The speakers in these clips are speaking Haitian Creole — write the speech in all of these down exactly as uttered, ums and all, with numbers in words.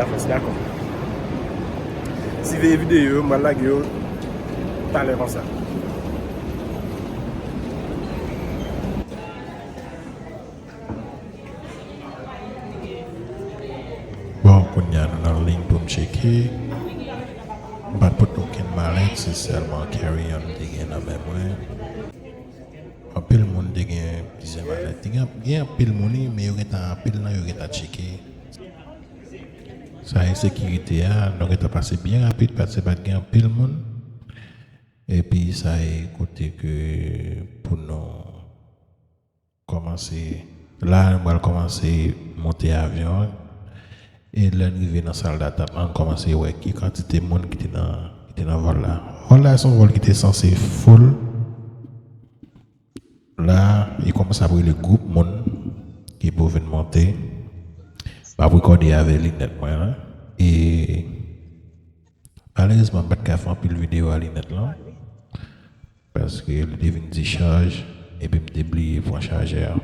Dakò, se dakò. Siveye videyo yo, m pral lage yo talè konsa. Bon, kounye a nou nan liy pou n tcheke. M pa t pote okenn malèt, se sèlman carry-on m te gen nan men mwen. Anpil moun te gen plizyè malèt. Te gen, gen anpil moun, wi, men yo gentan, anpil nan yo gentan tcheke. Sa e sekirite a, nou gentan pase byen rapid, paske pa t gen anpil moun. Epi sa e kote ke pou nou kòmanse, la, nou pral kòmanse monte avyon an. E lè n rive nan sal datant lan, n kòmanse wè ki kantite moun ki te nan, ki te nan vòl la. Vòl la, se yon vòl ki te sanse full. La, e kòmanse ap rele gwoup moun ki pou vin monte. M ap rekòde avèk linèt mwen la. E malerezman, m pa t ka fè anpil videyo a linèt lan. Paske li te vin dichaj, epi m te bliye pran chajè a.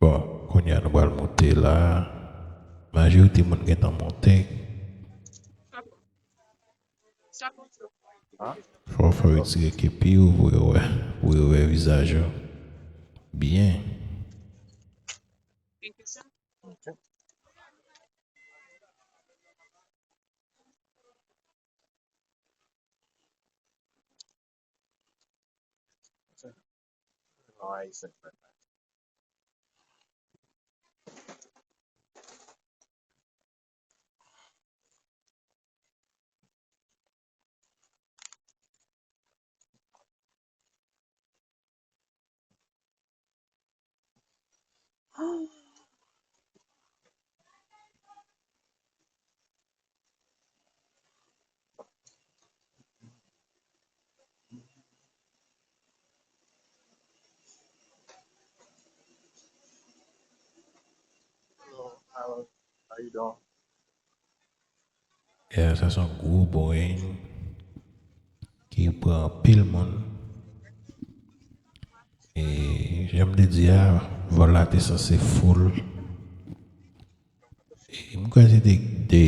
Bon, kounye a nou pral monte la. Majorite moun gentan monte. Fò w fè retire kepi w pou yo wè, pou yo wè vizaj ou byen. Hello, how, how you doing? Yeah, sa se yon gwo Boeing ki pran anpil moun. E jan m te di a, vòl la te sanse full. E m kwè se te, te,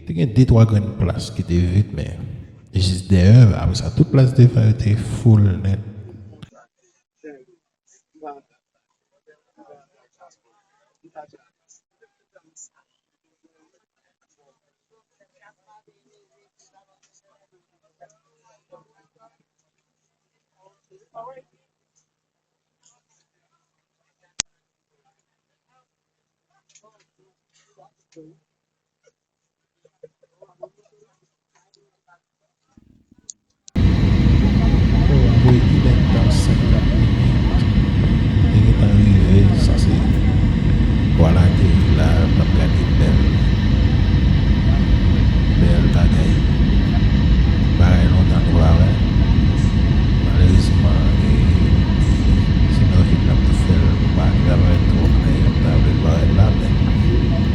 te gen de twa grenn plas ki te vid, men jis dèyè, apre sa, tout plas te fè, te full nèt. Bon, apre inèdtan senkant minit, li gentan rive, li sanse pral ateri la, n ap gade bèl, bèl bagay. Bagay lontan nou pa wè. Malerezman, e, se nan vit n ap tou fè l, nou pa travay twòp, men nou ta vle l parèt la, men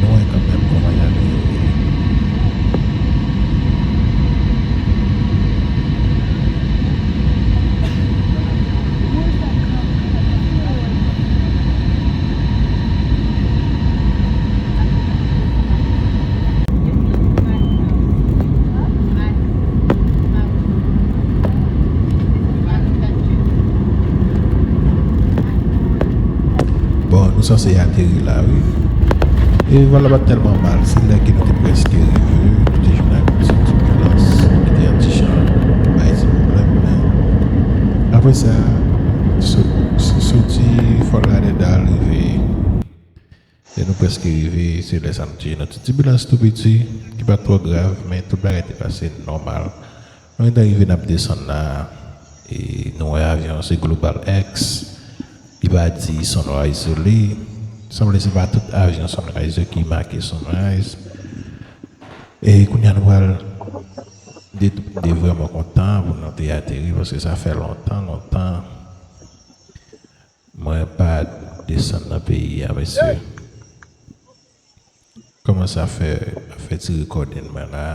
nou wè kanmenm kòman y ap ye. Bon, nou sanse ateri la, wi. E vòl la pa t tèlman mal, se lè ke nou te prèske rive, nou te jwenn ak yon ti tibilans ki te yon ti jan bay ti pwoblèm, men apre sa, sot-, soti Fort Lauderdale rive, e nou prèske rive, se lè sa nou te jwenn yon ti tibilans tou piti, ki pa t twò grav, men tout bagay te pase nòmal. Nou gentan rive, n ap desann la, e nou wè avyon an se Global X. Li pa di Sunrise sou li. Sanble se pa tout avyon Sunrise yo ki make Sunrise. E kounye a nou pral, de, de vrèman kontan pou nou te ateri, paske sa fè lontan, lontan mwen pa desann nan peyi a, mesye. Kòmanse ap fè, ap fè Ti recording mwen la.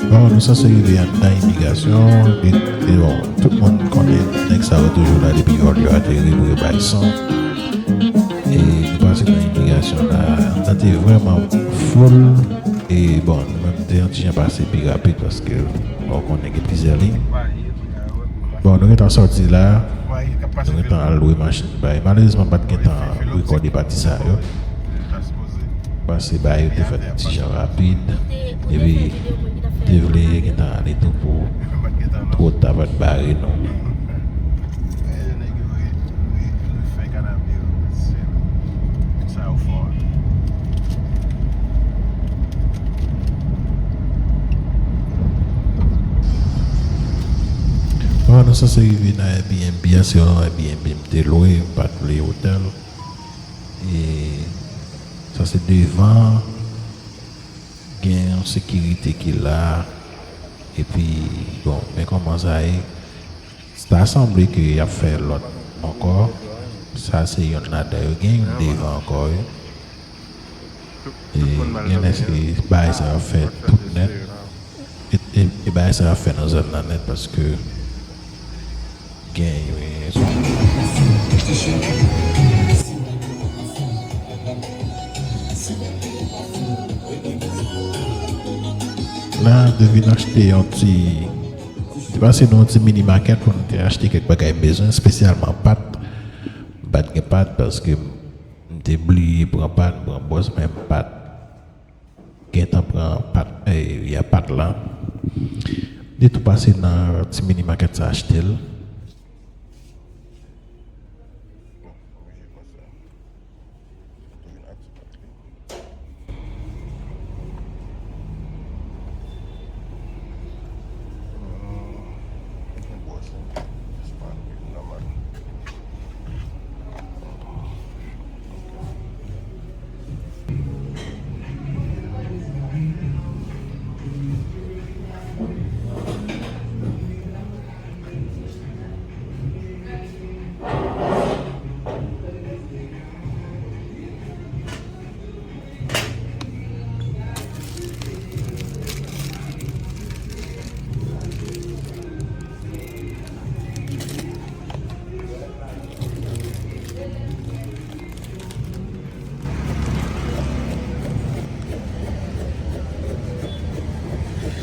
Bon, nou sanse rive anndan imigrasyon, e, e bon, tout moun konnen nèg sa yo toujou la depi vòl yo ateri pou yo bay son. E nou pase nan imigrasyon la, anndan te vrèman full, e bon, nou menm te yon ti jan pase pi rapid paske ou konnen gen plizyè liy. Bon, nou gentan sòti la. Nou gentan al lwe machin bay. Malerezman, m pa t gentan rekòde pati sa yo. Pase bay yo te fèt ti jan rapid. Epi, te vle gentan ale tou pou twò ta pa t bare nou. Bon, nou sanse rive nan Airbnb a, se yon Airbnb m te lwe, m pa t vle otèl. E sa se devan, gen yon sekirite ki la, epi, bon, men kòman sa ye. Ta sanble ke y ap fè lòt ankò. Sa se youn ladan yo. Gen youn devan ankò, wi. E genlè se bagay sa yo ap fè tout nèt. E, e, e bagay sa yo ap fè nan zòn nan nèt paske gen, wi. La, te vin achte yon ti, te pase nan yon ti mini market pou nou te achte kèk bagay bezwen, espesyalman pat. M pa t gen pat paske te bliye pran pàn, pran bòs, men m pa t gentan pran pàn, eh, ya pàn lan. M te tou pase nan ti mini makèt sa achte l.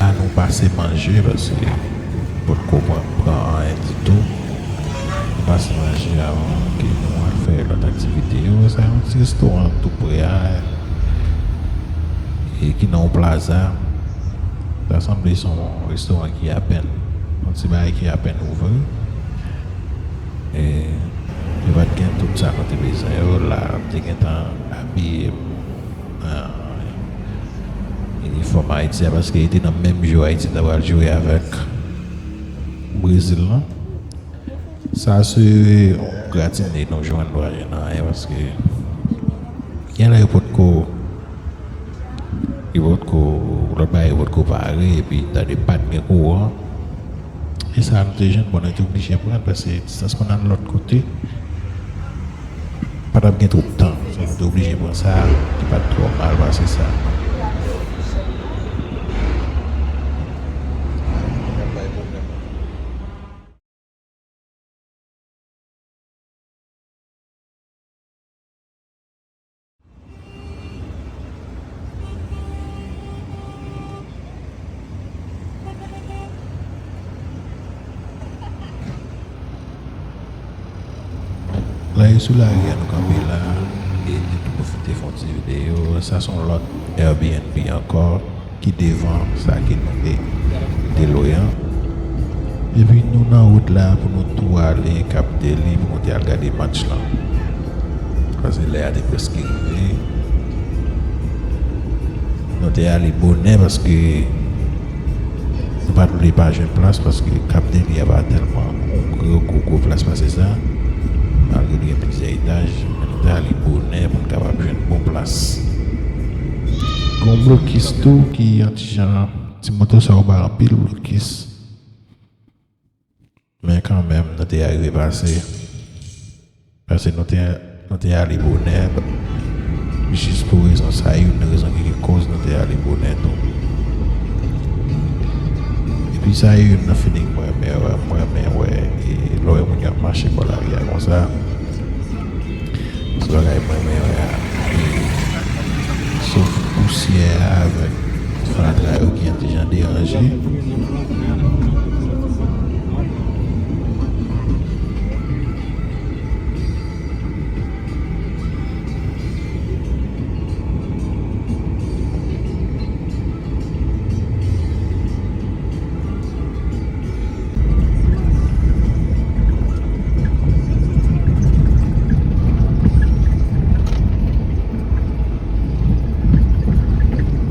Ann nou pase manje, paske m potko pran, pran anyen ditou. Nou pase manje avan ke nou al fè lòt aktivite yo. Sa yon ti restoran tou pre a, e ki nan yon plaza. Sa sanble se yon restoran ki apèn, yon ti bagay ki apèn ouvri. E yo pa t gen tout sa nou te bezwen yo la. M te gentan abiye m nan inifòm Ayiti a, paske li te nan menm jou Ayiti ta pral jwe avèk Brezil lan. Sa se yon gratine nou jwenn, nou pa jwenn anyen, paske gen lè yo potko, yo potko, lòt bagay yo potko pare, epi tande pa t gen kouran. E sa nou te jwenn, bon, nou te oblije pran, paske distans pou n al lòt kote pa t ap gen twòp tan. So, nou te oblije pran sa ki pa t twò mal pase sa. La e sou lari a nou kanpe la, e nou tou pwofite fè yon ti videyo. Sa se yon lòt Airbnb ankò ki devan sa ke nou te, te lwe an. Epi nou nan wout la pou nou tou ale Cap Deli pou nou te al gade match lan. Paske lè a te prèske rive. Nou te ale bonè paske nou pa t vle pa jwenn plas paske Cap Deli a pa tèlman yon gwo, gwo, gwo plas pase sa. Malgre li gen plizyè etaj, men nou te ale bonè pou n kapab jwenn bon plas. Gen yon blokis tou ki yon ti jan, ti moto sa yo bay anpil blokis. Men kanmenm, nou te arive pase. Paske nou te, nou te ale bonè. Jis pou rezon sa, youn nan rezon ki, ki koz nou te ale bonè tou. Epi sa, youn nan feeling mwen renmen wè, mwen renmen wè, e lè w wè moun yo ap mache bò lari a konsa. Se bagay mwen renmen wè a. E sof pousyè a avèk fatra yo ki yon ti jan deranje.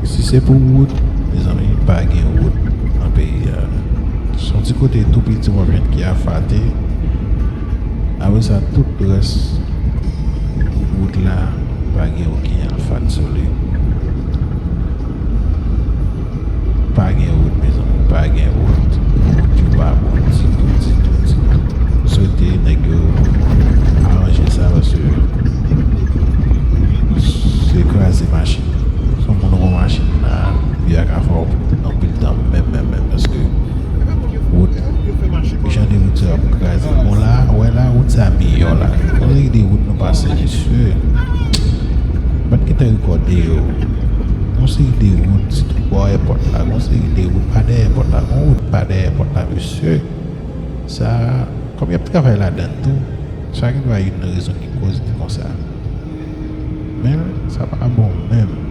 Si se pou wout, mezanmi, pa gen wout nan peyi a. Se yon ti kote tou piti w ap jwenn ki afate. Apre sa, tout rès wout la, pa gen okenn afat sou li. Pa gen wout, mezanmi, pa gen wout. Wout yo pa bon ditou, ditou, ditou. M swete nèg yo aranje sa, paske se kraze machin. Se yon moun ou pran machin la, li pa ka fè w anpil tan menm, menm, menm, paske wout, jan de wout sa yo ap kraze. Bon, la, wè la, wout sa miyò la. Yon seri de wout nou pase, mesye. M pa t gentan rekòde yo. Yon seri de wout, sitou bò èpòt la. Yon seri de wout pa dèyè èpòt la. Yon wout pa dèyè èpòt la, mesye. Sa, kòm y ap travay ladan l tou, sa gen dwa youn nan rezon ki koz li konsa. Men, sa pa bon menm.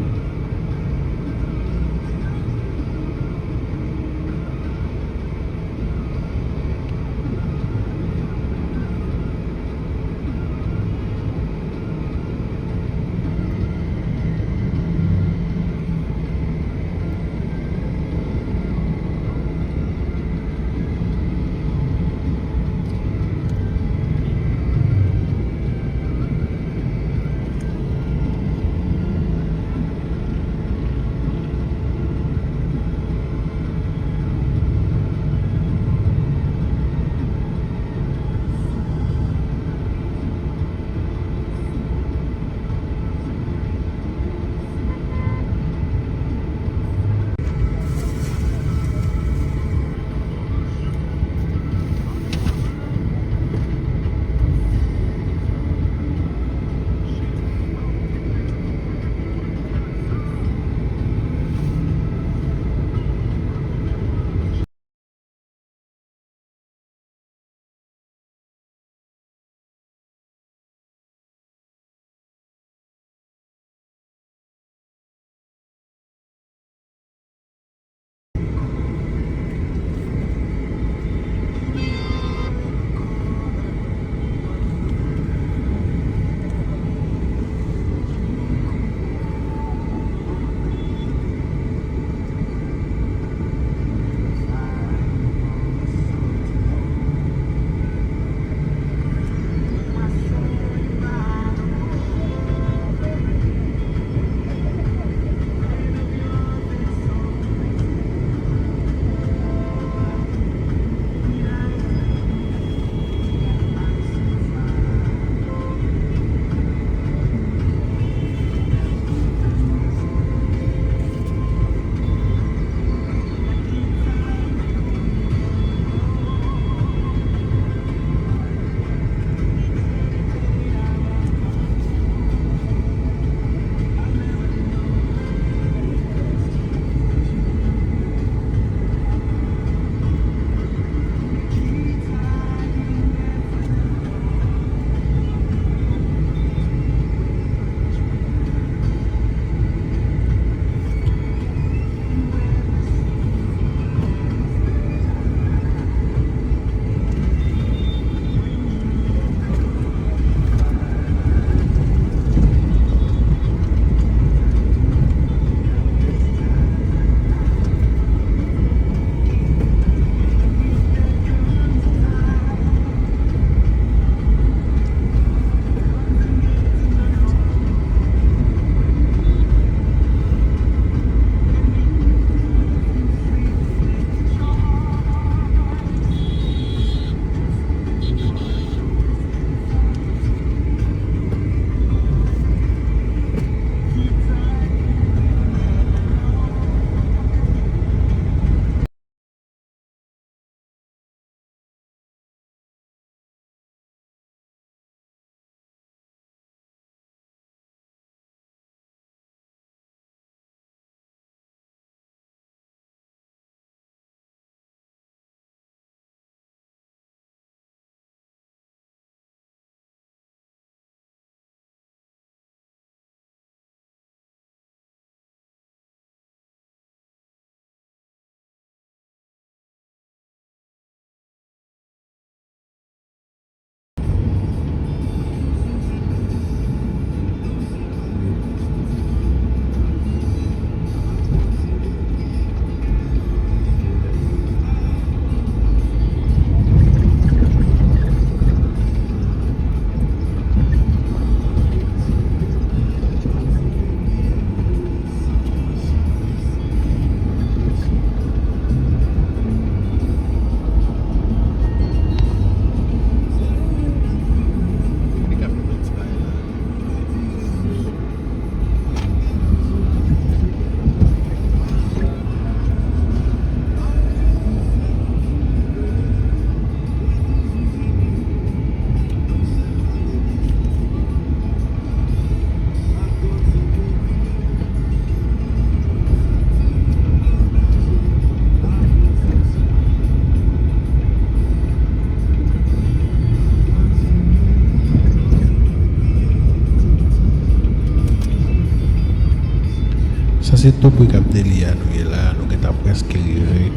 Sa se tou pre Cap Deli a nou ye la, nou gentan prèske rive.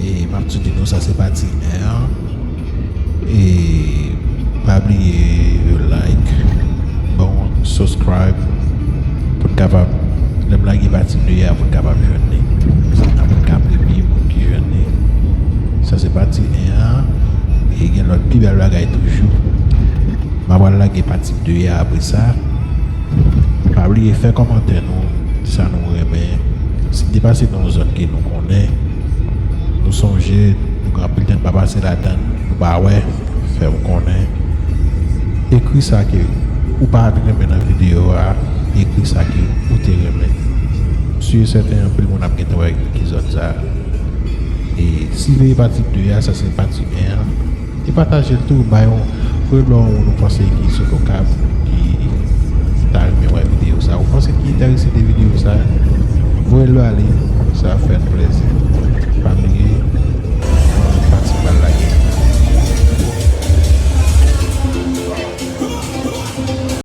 E m ap tou di nou sa se pati en an. E pa bliye like, bon, subscribe pou n kapab, lè m lage pati de a pou n kapab jwenn li. Sa n ap ka premye moun ki jwenn li. Sa se pati en an. E gen lòt pi bèl bagay toujou. M ap al lage pati de a apre sa. Pa bliye fè kòmantè nou, di sa nou renmen. Si n te pase nan yon zòn ke nou konnen, nou sonje, nou gen anpil tan n pa pase ladan l, nou pa wè, fè m konnen. Ekri sa ke ou pa t renmen nan videyo a, ekri sa ke ou te renmen. M si e sèten anpil moun ap gentan wè ki zòn sa. E siveye pati de a, sa se pati en an. E pataje l tou, bay yon, voye l ba yon moun ou panse ki sou Lokap, ki ta renmen wè videyo sa. Ou panse ki enterese de videyo sa, voye l ale, sa ap fè n plèzi.